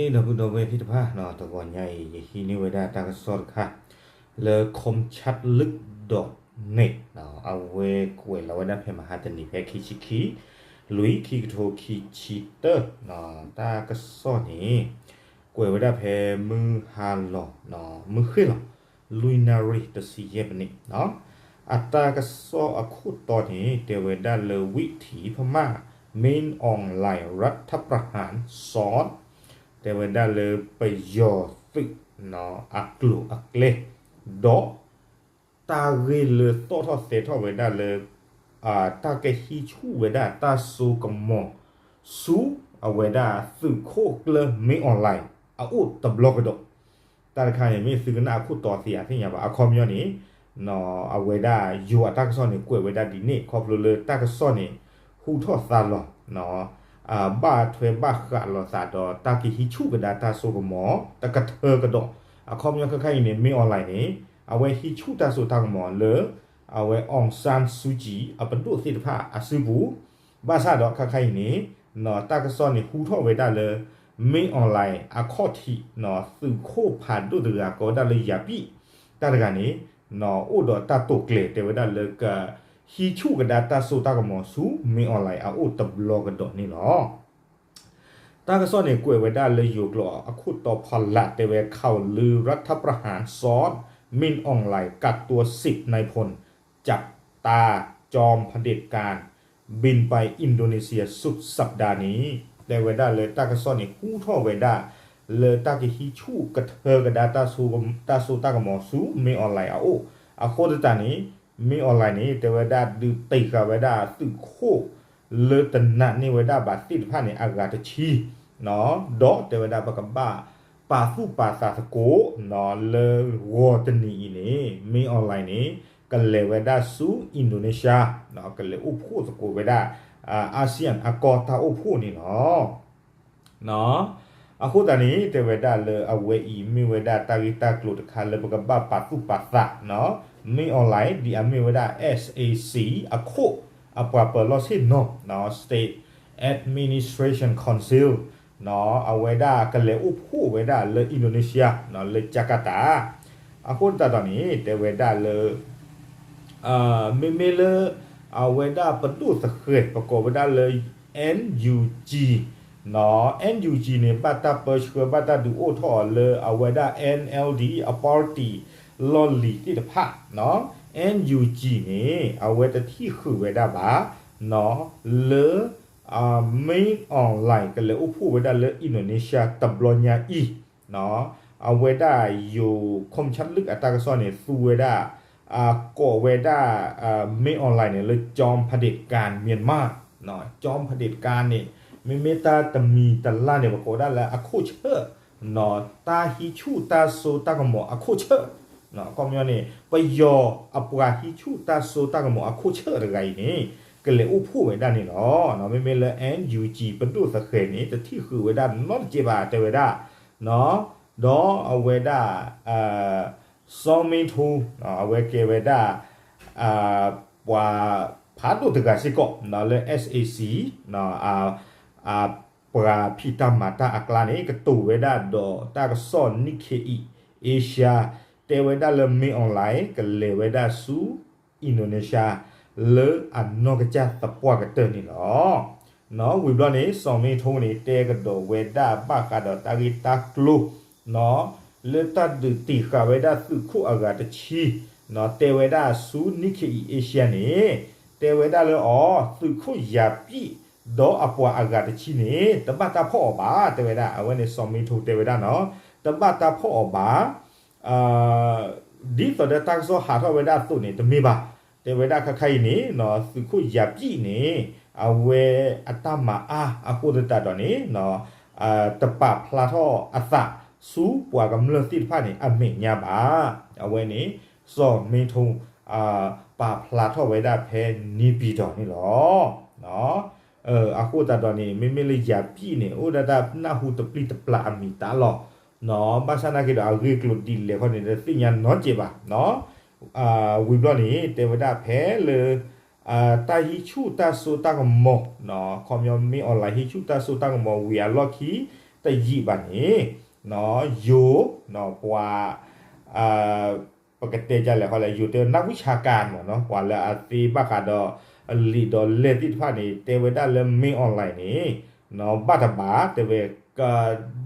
ဒီပုၢ်ဒီဝဲၢ်သ့ၣ်တဖၣ်, တဂီၤညါအံၤ ယဟံးန့ၢ်ဝဲဒၣ်တၢ်ကစီၣ်တခါ လၢ Khomchutlik dot net အဝဲကွဲးလီၤဝဲဒၣ်ဖဲမဟါတနံၤဖဲခံဆံခံ လွံၢ် ခံကထိခံဆံတၢ တၢ်ကစီၣ်န့ၣ် ကွဲးဝဲဒၣ်ဖဲမုၢ်ဟါလီၤ, မုၢ်ဃ့ၢ်လီၤ လွံၢ်နၣ်ရံၣ်တဆံယဲၢ်မံးနံး, အတၢ်ကစီၣ်အခိၣ်တီန့ၣ် တဲဝဲဒၣ်လၢ ဝံထံးဖမၣ် Min Aung Hlaing ရတ်ၣ်ထပရဟၢၣ် စီၣ် တဲဝဲဒၣ်လၢပယီၤသုးအကျိၤအကျဲ ဒီး တၢ်ဂ့ၢ်လၢသီၣ်ထီၣ်သဲထီၣ်ဝဲဒၣ်လၢ တၢ်ကဟံးဆူၣ်ဝဲဒၣ်တၢ်စိကမီၤ ဆူအဝဲဒၣ်သုးခိၣ်ကျၢၢ် Min Aung Hlaing အအိၣ်တဘျီကဒီး, တၢ်တခါန့ၣ် မ့ၢ်သုကနၣ်အခိၣ်တီသ့ဧါသ့ၣ်ညါဘၣ်, အခီပညီန့ၣ် အဝဲဒၣ်ယိၤအတၢ်ကစီၣ်န့ၣ် ကွဲးဝဲဒၣ်ဒ်န့ၣ် ခီဖျိလၢတၢ်ကစီၣ်န့ၣ် ဟူထီၣ်သါလီၤ ဘၣ်ထွဲဘၣ်ဃးလိာ်သးဒီးတၢ်ကဟံးဆူၣ်ကဒါတၢ်စိကမီၤ တကထၢကဒီး, အခီပညီခဲခါအံၤန့ၣ် Min Aung Hlaing န့ၣ် အဝဲဟံးဆူၣ်တၢ်စိတၢ်ကမီၤလၢ အဝဲ Aung San Suu Kyi အပဒိၣ်သ့ၣ်တဖၣ်အစုပူၤ, ဘၣ်ဆၣ်ဒီးခဲခါအံၤန့ၣ် တၢ်ကစီၣ်န့ၣ်ဟူထီၣ်ဝဲဒၣ်လၢ Min Aung Hlaing အခီၣ်ထံး သုးခိၣ်ဖးဒိၣ်တဂၤကိးဝဲဒၣ်လၢ ယၤပံၣ် တၢ်တဂၤန့ၣ် အိၣ်ဒီးတၢ်တိာ်ကျဲၤတဲဝဲဒၣ်လၢက ဟံးဆူၣ်ကဒါတၢ်စိတၢ်ကမီၤဆူ Min Aung Hlaing အအိၣ်တဘျီကဒီးန့ၣ်လီၤ. တၢ်ကစီၣ်န့ၣ် ကွဲးဝဲဒၣ်လၢယိၤကျိာ်အခိၣ်တီဖီလာ် တဲဝဲ ข่าวลือรัฐประหารสอด Min Aung Hlaing กักตัวสิบนายพล จับตาจอมเผด็จการ บินไปอินโดนีเซียสุดสัปดาห์นี้ တဲဝဲဒၣ်လၢတၢ်ကစီၣ်န့ၣ် ဟူထီၣ်ဝဲဒၣ် လၢတၢ်ကဟံးဆူၣ်ကထၢကဒါ တၢ်စိတၢ်ကမီၤဆူ Min Aung Hlaing အအိၣ်, အဃိသတးန့ၣ် Min Aung Hlaing န့ၣ် တဲဝဲဒၣ်ဒုးတ့ၢ်ဃာ်ဝဲဒၣ်သုးခိၣ် လၢတနာ်န့ၢ်ဝဲဒၣ်ဘၣ်သ့ၣ်တဖၣ်န့ၣ် အဂၤတဆံ ဒီးတဲဝဲဒၣ်ပကဘၣ်ပာ်သူၣ်ပာ်သးသကိး လၢဂီၤတနံၤအံၤန့ၣ် Min Aung Hlaing န့ၣ် ကလဲၤဝဲဒၣ်ဆူ Indonesia ကလဲၤအိၣ်ဖှိၣ်သကိးဝဲဒၣ် ASEAN အကီၢ်တၢ်အိၣ်ဖှိၣ်န့ၣ်လီၤ. အဃိသတးန့ၣ် တဲဝဲဒၣ်လၢအဝဲအံၤမ့ၢ်ဝဲဒၣ်တၢ်ဂ့ၢ်တၢ်ကျိၤတခါလၢပကဘၣ်ပာ်သူၣ်ပာ်သး Min Aung Hlaing ဒ်အမ့ၢ်ဝဲဒၣ် SAC အခိၣ်အပှၤပၢၤလီၢ်ဆ့ၣ်နီၤ State Administration Council အဝဲဒၣ်ကလဲၤအိၣ်ဖှိၣ်ဝဲဒၣ်လၢ Indonesia လၢ Jakarta အဃိသတးဒီးန့ၣ် တဲဝဲဒၣ်လၢ မ့မ့ၢ်လၢ အဝဲဒၣ်ပဒိၣ်သဃဲၤ ပကိးဝဲဒၣ်လၢ NUG, NUG န့ၣ် ဘၣ်တၢ်ပၢဆှၢဘၣ်တၢ်ဒုးအိၣ်ထီၣ်အီၤလၢအဝဲဒၣ် NLD အ party လီၢ်လံၤသ့ၣ်တဖၣ်, NUG န့ၣ် အဝဲတထံၣ်ဃုာ်ဝဲဒၣ်ဘၣ် လၢ Min Aung Hlaing ကလဲၤအိၣ်ဖှိၣ်ဝဲဒၣ်လၢ Indonesia တဘျီညါအံၤ အဝဲဒၣ်ယိၤ Khomchutlik အတၢ်ကစီၣ်န့ၣ် သူဝဲဒၣ် ကိးဝဲဒၣ် Min Aung Hlaing န့ၣ် လၢ จอมเผด็จการ မြန်မာ, จอมเผด็จการ န့ၣ် မ့မ့ၢ်တၢ်တမံၤတလၢ်န့ၣ် ပကိးဝဲဒၣ်လၢအခိၣ်ဆၢၣ်, တၢ်ဟံးဆူၣ်တၢ်စိတၢ်ကမီၤအခိၣ်ဆၢၣ်, အခီပညီန့ၣ် ပယီၤအပှၤဟံးဆူၣ်တၢ်စိတၢ်ကမီၤအခိၣ်ဆၢၣ်တဂၤအံၤန့ၣ် ကလဲၤအိၣ်ဖှိၣ်ဝဲဒၣ်န့ၣ်လီၤ. မ့မ့ၢ်လၢ NUG ပဒိၣ်သဃဲၤန့ၣ် တထံၣ်ဃုာ်ဝဲဒၣ်နီတစဲးဘၣ် တဲဝဲဒၣ်, ဒီးအဝဲဒၣ် စီၤမ့ထိ အဝဲကဲဝဲဒၣ် ပှၤဖးဒိၣ်တဂၤစ့ၢ်ကီး လၢ SAC ပှၤဖံးတၢ်မၤတၢ်အကျါန့ၣ် ကတိၤဝဲဒၣ်ဒီးတၢ်ကစီၣ် Nikkei Asia တဲဝဲဒၣ်လၢ Min Aung Hlaing ကလဲၤဝဲဒၣ်ဆူ Indonesia လၢအနီၢ်ကစၢ်သပှၢ်ကတၢၢ်န့ၣ်လီၤ. ဝံၤဘျီန့ၣ် စီၤမ့ထိန့ၣ် တဲကဒီးဝဲဒၣ်ဘၣ်ဃးဒီးတၢ်ဂ့ၢ်တၢ်ကျိၤ လၢတၢ်ဒုးတ့ၢ်ဃာ်ဝဲဒၣ်သုးခိၣ်အဂၤတဆံ တဲဝဲဒၣ်ဆူ Nikkei Asia န့ၣ် တဲဝဲဒၣ်လၢအီၤ သုးခိၣ်ယၤပံၣ် ဒီးအပှၤအဂၤတဆံန့ၣ် တဘၣ်တၢ်ဖီၣ်အီၤဘၣ် တဲဝဲဒၣ်, အဝဲန့ၣ်စီၤမ့ထိတဲဝဲဒၣ်နီၤ တဘၣ်တၢ်ဖီၣ်အီၤဘၣ် ဒ်သိးဒီးတၢ်ကစီၣ်ဟးထီၣ်ဝဲဒၣ်အသိးန့ၣ် တမ့ၢ်ဘၣ်, တဲဝဲဒၣ်ခဲခါအံၤန့ၣ် သုးခိၣ်ယၤပံၣ်န့ၣ် အဝဲအတၢ်မၤအါအဃိသတးဒီးန့ၣ် တပာ်ဖျါထီၣ်အသးဆူပှၤကမျၢၢ်သ့ၣ်တဖၣ်န့ၣ် အမဲာ်ညါဘၣ်, အဝဲန့ၣ် စီၤမ့ထိ ပာ်ဖျါထီၣ်ဝဲဒၣ်ဖဲန့ၣ်ပံၤဒီးန့ၣ်လီၤ. အဃိသတးဒီးန့ၣ် မ့မ့ၢ်လၢယၤပံၣ်န့ၣ် အိၣ်ဒၣ်တၢ်နၢ်ဟူတပျံၤတပျၢ်အမံၤတၢ်လီၤ. ဘၣ်ဆၣ်နာ်က့ဒီးအဂ့ၢ်ကျိၤဒ်လဲၣ်ခီန့ၣ် တသ့ၣ်ညါနီတစဲးဘၣ်. ဝံၤဘျီန့ၣ် တဲဝဲဒၣ်ဖဲလၢ တၢ်ဟံးဆူၣ်တၢ်စိတၢ်ကမီၤ ခီပညီ မ့ၢ် online ဟံးဆူၣ်တၢ်စိတၢ်ကမီၤဝံၤအလီၢ်ခံ တယံာ်ဘၣ်န့ၣ် ယိၤ ပှၤ ပကတဲဒ်လဲၣ်ဃီလဲၣ် ယိၤတဲနၢ်ဝံဆါကၤမ့ၢ်နီၤ ပှၤလၢအသ့ဘၣ်ဃးဒီး လံာ်ဒီးလဲၢ်သ့ၣ်တဖၣ်န့ၣ် တဲဝဲဒၣ်လၢ Mail Online န့ၣ် ဘၣ်တဘၣ် တဲဝဲ က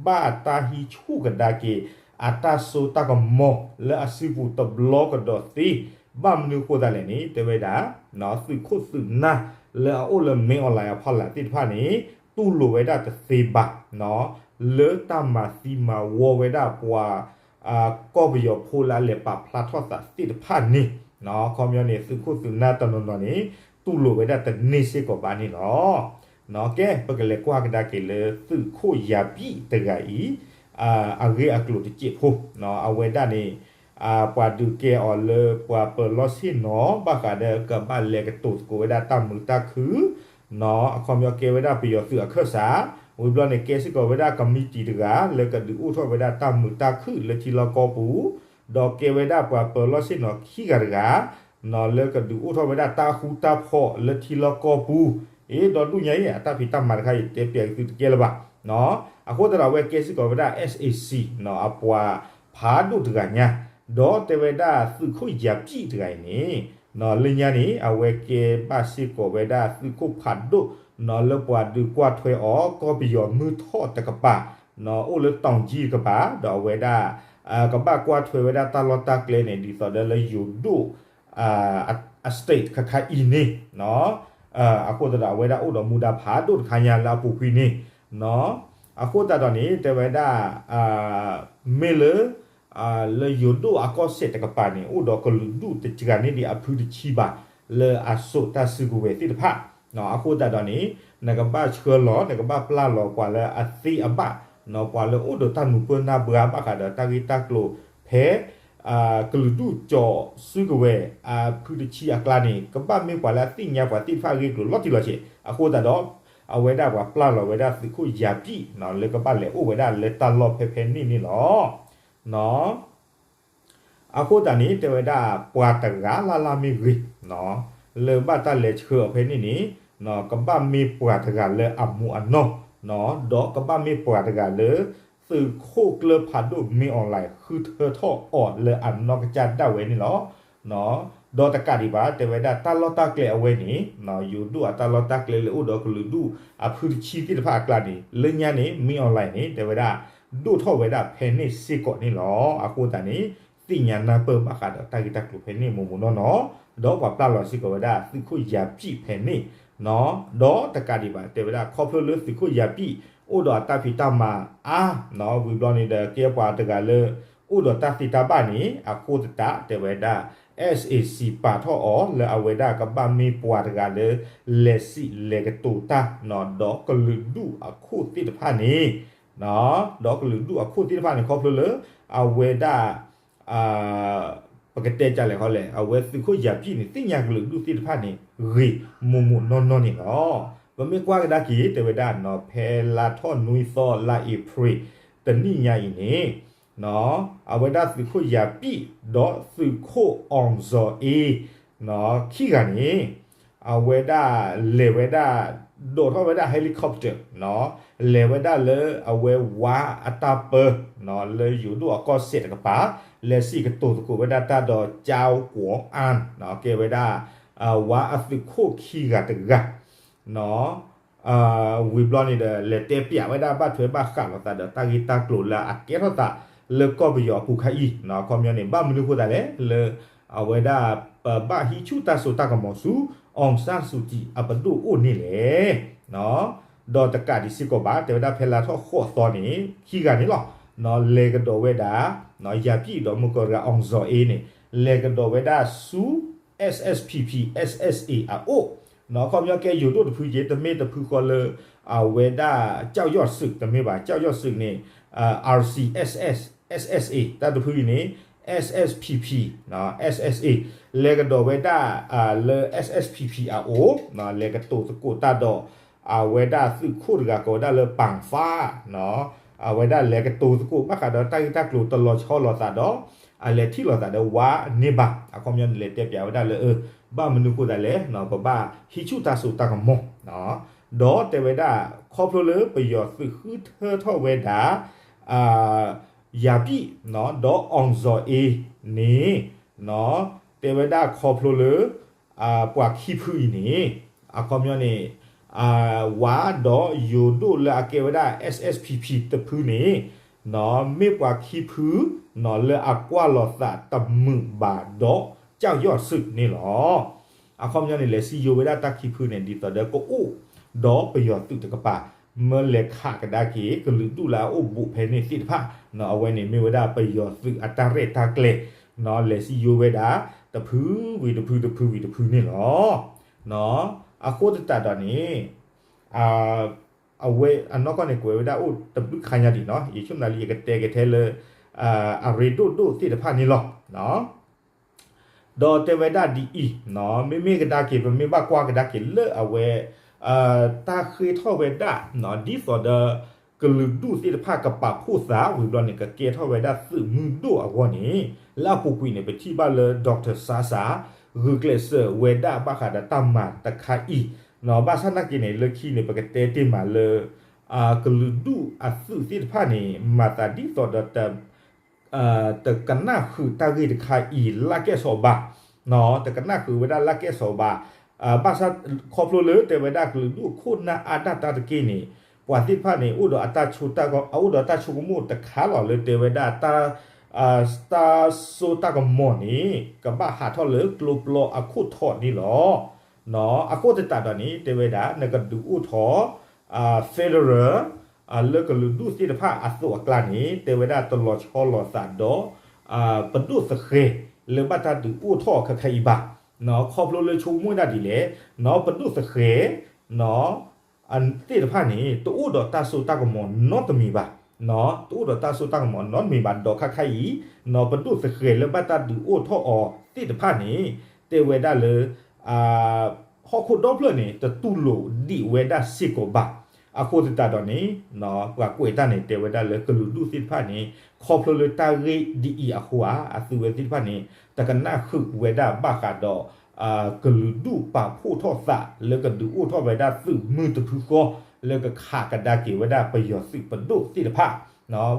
ဘၣ်တၢ်ဟံးဆူၣ်ကဒါက့ၤ အတၢ်စိတၢ်ကမီၤလၢအစုပူၤတဘျီကဒီးသ့ ဘၣ်မနုၤဃိသတးလဲၣ်န့ၣ် တဲဝဲဒၣ် သုးခိၣ်သုးနၢ်လၢအအိၣ်လၢ Mail Online အဖီလာ်သ့ၣ်တဖၣ်န့ၣ် တူၢ်လိာ်ဝဲဒၣ်တသ့ဘၣ် လၢတၢ်မၤသံမၤဝီဝဲဒၣ်ပှၤ ကီၢ်ပယီၤဖိလၢအလဲၤပာ်ဖျါထီၣ်သးသ့ၣ်တဖၣ်န့ၣ် ခီပညီန့ၣ် သုးခိၣ်သုးနၢ်တနီၤနီၤန့ၣ် တူၢ်လိာ်ဝဲဒၣ်တန့ၢ်စ့ၢ်ကီးဘၣ်န့ၣ်လီၤ. ကဲ ပကလဲၤကွၢ်ကဒါက့ၤလၢသုးခိၣ်ယၤပံၣ်တဂၤအံၤ အဂ့ၢ်အကျိၤတစဲးဖိ အဝဲဒၣ်န့ၣ် ပှၤဒုးကဲအီၤလၢပှၤပၢၤလီၢ်ဆ့ၣ်နီၤ ဘၣ်ဃးဒီးကဘၣ်လဲၤကတိၤသကိးဝဲဒၣ်တၢ်မုာ်တၢ်ခုၣ် အခီပညီကဲဝဲဒၣ်ပယီၤသုးအခၢၣ်စး ဝံၤဘျီန့ၣ် ကဲစ့ၢ်ကီးဝဲဒၣ်ကမံးတံာ်တဂၤ လၢကဒုးအိၣ်ထီၣ်ဝဲဒၣ်တၢ်မုာ်တၢ်ခုၣ်လၢထံလီၢ်ကီၢ်ပူၤ ဒီးကဲဝဲဒၣ်ပှၤပၢၤလီၢ်ဆ့ၣ်နီၤခံဂၤတဂၤ လၢကဒုးအိၣ်ထီၣ်ဝဲဒၣ်တၢ်ဃူတၢ်ဖိးလၢထံလီၢ်ကီၢ်ပူၤ အ့ ဒီဒူၣ်ညါအံၤ အတၢ်ဖံးတၢ်မၤတခါအံၤ တဲပျးက့ၤသုတကဲလၢၤဘၣ်. အဃိသတးဒီးအဝဲကဲစ့ၢ်ကီးဝဲဒၣ် SAC အပှၤဖးဒိၣ်တဂၤညါ ဒီးတဲဝဲဒၣ်သုးခိၣ်ယၤပံၣ်တဂၤအံၤန့ၣ် လၢညါန့ၣ် အဝဲကဲဘၣ်စ့ၢ်ကီးဝဲဒၣ်သုးခိၣ်ဖးဒိၣ် လၢပှၤဒုးကွၢ်ထွဲအီၤ ကီၢ်ပယီၤမုၢ်ထီၣ်တကပၤ အိၣ်လၢတီၤကၠံတကပၤ ဒီးအဝဲဒၣ် ကဘၣ်ကွၢ်ထွဲဝဲဒၣ်တၢ်လီၢ်တၢ်ကျဲန့ၣ် ဒ်သိးဒီးလၢယိၤဒိၣ် အ state ခါခါအံၤန့ၣ် အဃိသတးဒီးအဝဲဒၣ်အိၣ်ဒီးမူဒါဖးဒိၣ်တခါညါလၢအပူၤကွံာ်န့ၣ် အဃိသတးဒီးန့ၣ် တဲဝဲဒၣ် မ့ၢ်လၢ လၢယိၤဒိၣ်အကီၢ်စဲၣ်တကပၤန့ၣ် အိၣ်ဒီးကလုာ်ဒူၣ်တစှၤန့ၢ်ဒံးအဖုတဆံဘၣ် လၢအစိာ်တၢ်စုကဝဲၤသ့ၣ်တဖၣ် အဃိသတးဒီးန့ၣ် နကဘၣ်ဆှၢလီၤ နကဘၣ်ပျၢ်လီၤပှၤလၢအသ့အဘၣ် ပှၤလၢအိၣ်ဒီးတၢ်နၢ်ပၢၢ်နၢ်ဘှါဘၣ်ဃးဒီးတၢ်ဂ့ၢ်တၢ်ကျိၤဖဲ ကလုာ်ဒူၣ်စိာ်စုကဝဲၤ အဖုတဆံအကျါန့ၣ် ကဘၣ်မ့ၢ်ပှၤလၢအသ့ၣ်ညါပှၤသ့ၣ်တဖၣ်အဂ့ၢ်အကျိၤလီၤတံၢ်လီၤဆဲး အဃိသတးဒီး အဝဲဒၣ်ပှၤပျၢ်လီၤဝဲဒၣ်သုးခိၣ်ယၤပံၣ် လၢကဘၣ်လဲၤအိၣ်ဝဲဒၣ်လၢတၢ်လီၢ်ဖဲဖဲန့ၣ်န့ၣ်လီၤ. အဃိသတးန့ၣ် တဲဝဲဒၣ်ပှၤတဂၤလၢ်လၢ်မ့ၢ်ဂ့ၤ လၢဘၣ်တၢ်လဲၤဆှၢအီၤဖဲန့ၣ်န့ၣ် ကဘၣ်မ့ၢ်ပှၤတဂၤလၢအမူအနီၢ် ဒီးကဘၣ်မ့ၢ်ပှၤတဂၤလၢ သုးခိၣ်ကျၢၢ်ဖးဒိၣ် Mail Online ဃုထၢထီၣ်အီၤလၢအနီၢ်ကစၢ်ဒၣ်ဝဲန့ၣ်လီၤ. ဒီးတကးဒံးဘၣ် တဲဝဲဒၣ်တၢ်လီၢ်တၢ်ကျဲအဝဲန့ၣ် ယိၤဒိၣ်အတၢ်လီၢ်တၢ်ကျဲလၢအိၣ်ဒီးကလုာ်ဒူၣ်အဖုတဆံသ့ၣ်တဖၣ်အကျါန့ၣ် လၢညါန့ၣ် Mail Online န့ၣ် တဲဝဲဒၣ် ဒိၣ်ထီၣ်ဝဲဒၣ်ဖဲန့ၣ်စ့ၢ်ကီးန့ၣ်လီၤ. အဃိသတးန့ၣ် သ့ၣ်ညါနၢ်ပၢၢ်ဘၣ်ဃးဒီးတၢ်ဂ့ၢ်တၢ်ကျိၤဖဲန့ၣ်မိၢ်မိၢ်နီၢ်နီၢ် ဒီးပှၤပျၢ်လီၤစ့ၢ်ကီးဝဲဒၣ်သုးခိၣ်ယၤပံၣ်ဖဲန့ၣ် ဒီးတကးဒံးဘၣ် တဲဝဲဒၣ်ခီဖျိလၢသုးခိၣ်ယၤပံၣ် အိၣ်ဒီးအတၢ်ဖံးတၢ်မၤအါ ဝံၤဘျီန့ၣ်ဒီး ကဲပှၤတဂၤလၢ အိၣ်ဒီးတၢ်သ့တၢ်ဘၣ်န့ၣ် အဃိသတး တဲဝဲဒၣ် SAC ပာ်ထီၣ်အီၤလၢအဝဲဒၣ်ကဘၣ်မ့ၢ်ပှၤတဂၤလၢ လဲၤစံးလဲၤကတိၤတၢ် ဒီးကလုာ်ဒူၣ်အခိၣ်သ့ၣ်တဖၣ်န့ၣ် ဒီးကလုာ်ဒူၣ်အခိၣ်သ့ၣ်တဖၣ်န့ၣ် ခီဖျိလၢ အဝဲဒၣ် ပကတဲဒ်လဲၣ်ဃီလဲၣ် အဝဲသုးခိၣ်ယၤပံၣ်န့ၣ် သ့ၣ်ညါကလုာ်ဒူၣ်သ့ၣ်တဖၣ်န့ၣ် ဂ့ၤမိၢ်မိၢ်နီၢ်နီၢ်န့ၣ်လီၤ. ပမ့ၢ်ကွၢ်ကဒါက့ၤ တဲဝဲဒၣ် ဖဲလါထီၣ်နွံသီလါအ့ဖြ့ၣ် တနံၣ်ညါအံၤန့ၣ် အဝဲဒၣ်သုးခိၣ်ယၤပံၣ် ဒီးသုးခိၣ် အောင်ဇော်အေး ခံဂၤန့ၣ် အဝဲဒၣ်လဲၤဝဲဒၣ် ဒိးထီၣ်ဝဲဒၣ် helicopter လဲၤဝဲဒၣ်လၢအဝဲဝါအတၢ်ပၢ လၢယိၤဒိၣ်အကီၢ်စဲၣ်တကပၤ လဲၤစံးကတိၤသကိးဝဲဒၣ်တၢ်ဒီး ကၠီကွီၢ်အၣ် ကဲဝဲဒၣ် ဝါအသုးခိၣ်ခံဂၤတဂၤ ဝံၤဘျီန့ၣ်ဒီး လဲၤတဲပျးဝဲဒၣ်ဘၣ်ထွဲဘၣ်ဃးလိာ်သးဒီးတၢ်ဂ့ၢ်တၢ်ကျိၤလၢအကဲထီၣ်သးလၢကီၢ်ပယီၤအပူၤခါအံၤ အခီပညီန့ၣ် ဘၣ်မနုၤဃိသတးလဲၣ် လၢ အဝဲဒၣ်ပဘၣ်ဟံးဆူၣ်တၢ်စိတၢ်ကမီၤဆူ အောင်ဆန်းစုကြည် အပဒိၣ်အိၣ်န့ၣ်လဲၣ် ဒီးတကးဒံးစ့ၢ်ကီးဘၣ် တဲဝဲဒၣ်ဖဲလါထီၣ်ဃိးသီန့ၣ် ခံဂၤန့ၣ်လီၤ လဲၤကဒီးဝဲဒၣ် ယၤပံၣ်ဒီးမုၢ်ကီၢ်တဂၤ အောင်ဇော်အေး န့ၣ် လဲၤကဒီးဝဲဒၣ်ဆူ SSPP SSA အအိၣ် အခီပညီကဲယိၤဒိၣ်တဖုက့ တမ့ၢ်တဖုဃီလၢ အဝဲဒၣ် ကၠီၣ်ယီၣ်စုး တမ့ၢ်ဘၣ် ကၠီၣ်ယီၣ်စုးန့ၣ် RCSS SSA တၢ်တဖုအံၤန့ၣ် SSPP SSA လဲၤကဒီးဝဲဒၣ် လၢ SSPP အအိၣ် လဲၤကတိၤသကိးတၢ်ဒီး အဝဲဒၣ်သုးခိၣ်တဂၤကိးဝဲဒၣ်လၢ ပၣ်ဖး အဝဲဒၣ်လဲၤကတိၤသကိးဘၣ်ဃးဒီးတၢ်ဂ့ၢ်တၢ်ကျိၤတလီၤဆီလိာ်သးဒီး အလဲၤထံၣ်လိာ်သးဒီးဝါန့ၢ်ဘၣ် အခီပညီန့ၣ် လဲၤတဲပျးဝဲဒၣ်လၢ ဘၣ်မနုၤဃိသတးလဲၣ် ပဘၣ်ဟံးဆူၣ်တၢ်စိတၢ်ကမီၤ ဒီးတဲဝဲဒၣ် ခီဖျိလၢပယီၤသုးဃုထၢထီၣ်ဝဲဒၣ် ယၤပံၣ် ဒီး အောင်ဇော်အေး န့ၣ် တဲဝဲဒၣ်ခီဖျိလၢ ပှၤခံဖုအံၤန့ၣ် အခီပညီန့ၣ် ဝးဒီးယိၤဒိၣ်လၢအကဲဝဲဒၣ် SSPP တဖုန့ၣ် မ့ၢ်ပှၤခံဖု လၢအကွၢ်လီၤသးတမုာ်ဘၣ်ဒီး ကၠီၣ်ယီၣ်စုး န့ၣ်လီၤ. အခီပညီန့ၣ် လဲၤစံယိၤဝဲဒၣ်တၢ်ခံဖုန့ၣ် ဒ်သိးဒီးကအိၣ်ဒီးပယီၤသုးတကပၤ မၢလဲၤခးကဒါက့ၤ ကလုာ်ဒူၣ်လၢအအိၣ်ဘူးဖဲန့ၣ်သ့ၣ်တဖၣ် အဝဲန့ၣ်မ့ၢ်ဝဲဒၣ်ပယီၤသုးအတၢ်ရဲၣ်တၢ်ကျဲၤ လဲၤစံယိၤဝဲဒၣ် တဖုဝံၤတဖု တဖုဝံၤတဖုန့ၣ်လီၤ. အဃိသတးဒီးန့ၣ် အဝဲအနီၢ်ကီၢ်န့ၣ် ကွဲးဝဲဒၣ်အိၣ်တဘျုးခါညါဒံးနီၤ ယဆိကမိၣ်လၢ ယကတဲကထဲလၢ အရ့ဒိၣ်ဒိၣ်သ့ၣ်တဖၣ်န့ၣ်လီၤ. ဒီးတဲဝဲဒၣ်ဒ်အံၤ, မ့မ့ၢ်ကဒါက့ၤ ပမ့ၢ်ဘၣ်ကွၢ်ကဒါက့ၤလၢအဝဲ တၢ်ဃ့ထီၣ်ဝဲဒၣ် ဒ်သိးဒီး ကလုာ်ဒူၣ်သ့ၣ်တဖၣ်ကပာ်ဖှိၣ်သးဝံၤဘျီန့ၣ် ကကဲထီၣ်ဝဲဒၣ်သုးမုၢ်ဒိၣ်အဂီၢ်န့ၣ် လၢအပူၤကွံာ်န့ၣ် ပထံၣ်ဘၣ်လၢ Doctor Sasa ဂုာ်ကျဲးစၢးဝဲဒၣ်ဘၣ်ဃးဒီးတၢ်မၤတခါအံၤ, ဘၣ်ဆၣ်နာ်က့န့ၣ် လၢခံန့ၣ် ပကတဲတ့ၢ်မးလၢ ကလုာ်ဒူၣ်အသုးသ့ၣ်တဖၣ်န့ၣ် မၤသးဒ်သိးဒီး တကနၣ်ဃုာ်တၢ်ဂ့ၢ်တခါအံၤလၢကဲၣ်ဆိးဘၣ်, တကနၣ်ဃုာ်ဝဲဒၣ်လၢကဲၣ်ဆိးဘၣ်, ဘၣ်ဆၣ် ခီဖျိလၢတဲဝဲဒၣ်ကလုာ်ဒူၣ်ခိၣ်နၢ်အါဒၣ်တၢ်တက့ၢ်န့ၣ် ပှၤသ့ၣ်တဖၣ်န့ၣ် အိၣ်ဒီးအတၢ်ဆိကမိၣ်တခါလီၤလၢတဲဝဲဒၣ် တၢ်စိတၢ်ကမီၤန့ၣ် ကဘၣ်ဟးထီၣ်လၢကျိပျီအခိၣ်ထီးန့ၣ်လီၤ. အဃိသတးဒီးန့ၣ် တဲဝဲဒၣ် နကဒုးအိၣ်ထီၣ် federal လၢကလုာ်ဒူၣ်သ့ၣ်တဖၣ်အသိးအကျါန့ၣ် တဲဝဲဒၣ်တလီၤဆီလိာ်သးဒီး ပဒိၣ်သဃဲၤလၢဘၣ်တၢ်ဒုးအိၣ်ထီၣ်ခဲခါအံၤဘၣ်, ခီဖျိလၢဆိကမိၣ်ဝဲဒၣ်ဒ်လဲၣ်, ပဒိၣ်သဃဲၤ သ့ၣ်တဖၣ်န့ၣ် တအိၣ်ဒီးတၢ်စိတၢ်ကမီၤနီတမံၤဘၣ်, တအိၣ်ဒီးတၢ်စိတၢ်ကမီၤနီတမံၤဘၣ် ဒီးခါခါအံၤ ပဒိၣ်သဃဲၤလၢဘၣ်တၢ်ဒုးအိၣ်ထီၣ်အီၤသ့ၣ်တဖၣ်န့ၣ် တဲဝဲဒၣ်လၢ ဟီၣ်ခိၣ်ဒီဖျၢၣ်န့ၣ် တတူၢ်လိာ်ဒံးဝဲဒၣ်စ့ၢ်ကီးဘၣ်. အဃိသတးဒီးန့ၣ် ပှၤကွဲးတၢ်န့ၣ် တဲဝဲဒၣ်လၢကလုာ်ဒူၣ်သ့ၣ်တဖၣ်န့ၣ် ခီဖျိလၢတၢ်ဂ့ၢ်ဒ်အံၤအဃိဧါ အသုဝဲသ့ၣ်တဖၣ်န့ၣ် တကနၣ်ဃုာ်ဝဲဒၣ်ဘၣ်ဃးဒီး ကလုာ်ဒူၣ်ပာ်ဖှိၣ်ထီၣ်သးလၢကဒုးအိၣ်ထီၣ်ဝဲဒၣ်သုးမုၢ်တဖုဃီ လၢကခးကဒါက့ၤဝဲဒၣ်ပယီၤသုးပဒိၣ်သ့ၣ်တဖၣ်,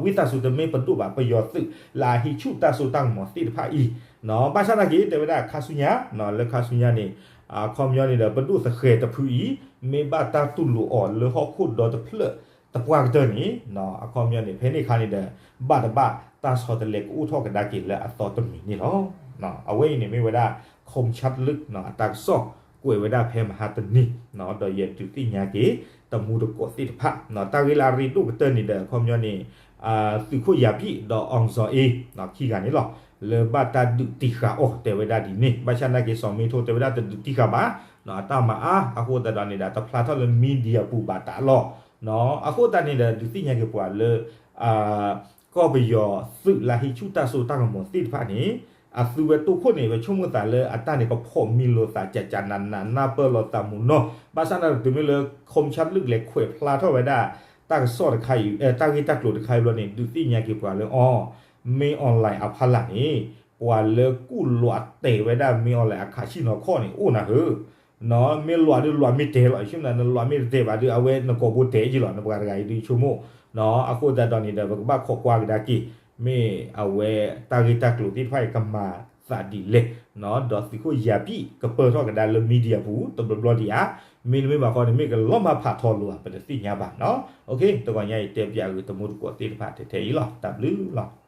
ဝံသးစူၤတမ့ၢ်ပဒိၣ်ဘၣ် ပယီၤသုးလၢအဟံးဆူၣ်တၢ်စိတၢ်ကမီၤသ့ၣ်တဖၣ်အံၤ, ဘၣ်ဆၣ်သနာ်က့ တဲဝဲဒၣ်ခါဆူညါ လၢခါဆူညါန့ၣ် အခီပညီန့ၣ်ဒီး ပဒိၣ်သဃဲၤတဖုအံၤ မ့ၢ်ဘၣ်တၢ်တူၢ်လိာ်အီၤလၢဟီၣ်ခိၣ်ဒီတဖျၢၣ်တပှၢ်ကတၢၢ်န့ၣ် အခီပညီန့ၣ် ဖဲန့ၣ်အခါန့ၣ်ဒီး ဘၣ်တဘၣ်တၢ်ဆီတလဲကအိၣ်ထီၣ်ကဒါက့ၤလၢအသီတမံၤန့ၣ်လီၤ. အဝဲအံၤန့ၣ်မ့ၢ်ဝဲဒၣ် Khomchart Luke အတၢ်ကစီၣ်ကွဲးဝဲဒၣ်ဖဲမဟါတနံၤ ဒီးယဒုးသ့ၣ်ညါက့ၤ တမူတကိးသ့ၣ်တဖၣ် တၢ်ဂ့ၢ်လၢအရ့ဒိၣ်ကတၢၢ်န့ၣ်ဒီး အခီပညီန့ၣ် သုးခိၣ်ယၤပံၣ် ဒီး အောင်ဇော်အေး ခံဂၤန့ၣ်လီၤ လၢဘၣ်တၢ်ဒုးတံာ်ဃာ်အီၤ တဲဝဲဒၣ်ဒ်န့ၣ် ဘၣ်ဆၣ်သနာ်က့ စီၤမ့ထိ တဲဝဲဒၣ်တဒုးတံာ်ဃာ်ဘၣ် အတၢ်မၤအါ အဃိသတးဒီးန့ၣ်ဒီး တဖျါထီၣ်လၢ media ပူၤဘၣ်တၢ်လီၤ. အဃိသတးန့ၣ်ဒီး ဒုးသ့ၣ်ညါက့ၤပှၤလၢ ကီၢ်ပယီၤသုးလၢဟံးဆူၣ်တၢ်စိတၢ်ကမီၤသ့ၣ်တဖၣ်န့ၣ် အသုဝဲတိခိၣ်န့ၣ် ဝဲဆိကမိၣ်သးလၢအတၢ်န့ၣ် ကဖီၣ်မံလိာ်သး ကကနးနး နၢ်ပၢၢ်လိာ်သးမုၢ်နီၢ် ဘၣ်ဆၣ်သနာ်က့ တုၤမ့ၢ်လၢ Khomchart Luke လဲၤခွဲးဖျါထီၣ်ဝဲဒၣ် တၢ်ကစီၣ်တခါအံၤ တၢ်ဂ့ၢ်တၢ်ကျိၤတခါအံၤဘျီန့ၣ် ဒုးသ့ၣ်ညါက့ၤပှၤလၢ အီ မင်းအောင်လှိုင် အဖီလာ်န့ၣ် ပှၤလၢကူၣ်လွးတဲာ်ဝဲဒၣ် မင်းအောင်လှိုင် အခးဆံၣ်နီၤခီၣ်န့ၣ် အိၣ်နၤဧၢ မ့ၢ်လွးဒုးလွးမ့ၢ်တဲာ်လီၤ ယဆိကမိၣ် နလွးမ့ၢ်တတဲာ်ဘၣ်ဒီး အဝဲနကိာ်ဘိတဲာ်က့ၤလီၤ နပှၤတဂၤအံၤဒုးဆိကမိၣ် အဃိသတးဒီးန့ၣ်ဒီး ပကဘၣ်ခိးကွၢ်ကဒါက့ၤ မ့ၢ်အဝဲတၢ်ဂ့ၢ်တၢ်ကျိၤသ့ၣ်တဖၣ်အံၤကမၤသးဒ်လဲၣ် ဒီးသုးခိၣ်ယၤပံၣ်ကပၢၢ်ထီၣ်ကဒါလၢ media ပူၤ တဘျီဘျီဒံးဧါ မ့တမ့ၢ်ဘၣ်ဃီန့ၣ် မ့ၢ်ကလီၤမၢ်ဖးထီလိာ်ဧါ ပတသ့ၣ်ညါဘၣ်နီၤ တဂီၤညါအံၤတဲပၠးဂ့ၤတမူတကိးသ့ၣ်တဖၣ်ထဲထဲအံၤလီၤ တၢ်ဘျုးလီၤ.